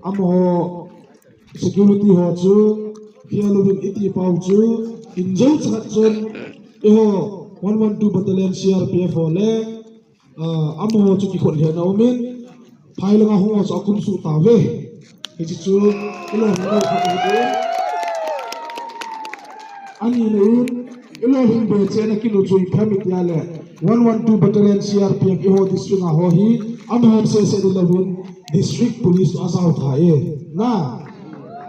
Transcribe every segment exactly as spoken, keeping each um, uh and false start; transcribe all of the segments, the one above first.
amaho security ho chu, khel uvin iti pau chu, injo chakhat chun, eiho one one two Battalion C R P F ho le, ah, amaho chu kikhut lheh na umin, phai langa hung ho chu akum suh tauve. Hiche chu, ilolhing lou khat ahi. Ani le in, ilolhing be cheh na kilu chu ipi ham iti le, one one two Battalion C R P F eiho district a ho hi, amaho sese dilouvin, district police chu ajao thei e. Na,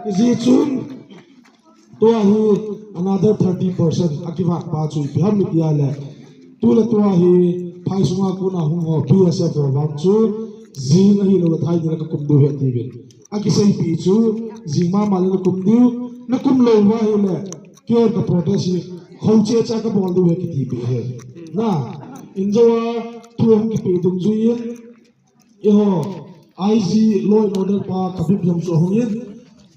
hijeh chun, tua hi another thirty percent akivah pa chu ipi ham iti le, tu le tua hi phai sunga kona hung ho B S F ho vang chu, jing ahilou le thai ni le kakum diu ahi tiuvin. Akiseipi chu, jing mama le nakum diu, nakum lou uva ahile, keiho ka protest hi, khou checha kabol diu ahi kiti pi ahi. Na, injo a, thu hung kipe dungjui in, eiho, I G law and order pa Kabib jong chu ahung in,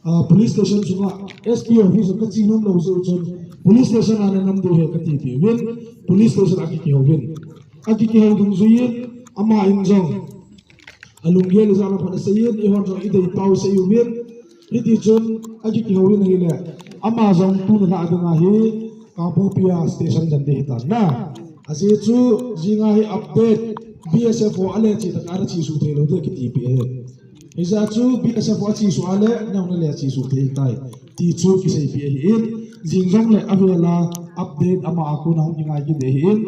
ah, police station sunga, S P office kache nom lou jeh chun, police station a nanam diu ahi kati pi uvin, police station a kikihou uvin. Akikihou dungjui in, ama in jong, alunggel ijat lam khat asei in, eihon jong idei pau sei uvin. Hiti chun, akikihou in ahile, ama jong tuni lha dinga hi, Kangpokpi a station den ding ahitan na. Ajeh chu, jinga hi update, B S F ho ale che tah a ana chesuh thei lou ding kiti pi ahi. Hijeh chu, B S F ho achesuh a le, nang nale chesuh thei tai. Ti chu kiseipi ahi in, jing jongle avela update ama a kona hung kingai kit ding ahi in,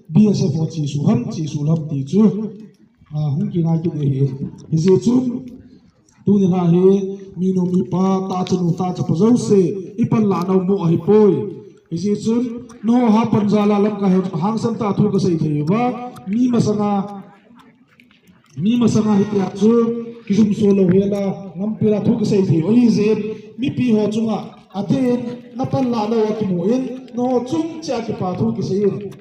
B S F ho chesuh ham, chesuh lou ham ti chu, ah, hung kingai kit ding ahi in. Hijeh chun, tuni lha hi, minu mipa, tahchanu tahchapa jouse, ipan lah nau mo ahipoi. Hijeh chun, nangho hapan jal a lamkai ho hangsan tah thu kasei thei uva, mi masanga, mi masanga hitia chu, kijumso lou hela, ngampela thu kasei thei u ahi jeh in, mipi ho chunga, adeh in, napan lah nau akimu in, nangho chung cheh a kipa thu kisei in.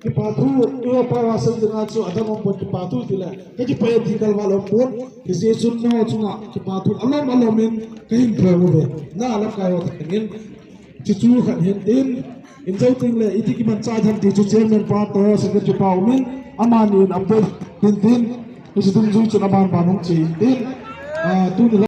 Kipa thu, eiho pao a sei dinga chu, adang umpon kipa thu tile, kakipah e ti kalval umpon, hijeh chun nangho chunga, kipa thu, alom alom in, kahin phong uve, na lamkai ho tah in, chuchu khat hin tin, injo tengle, iti kimanchah ham ti chu chairman pa toh, secretary pa umin, amani in update hin tin, hiche dungjui chun aban ban hung che in tin, ah, tuni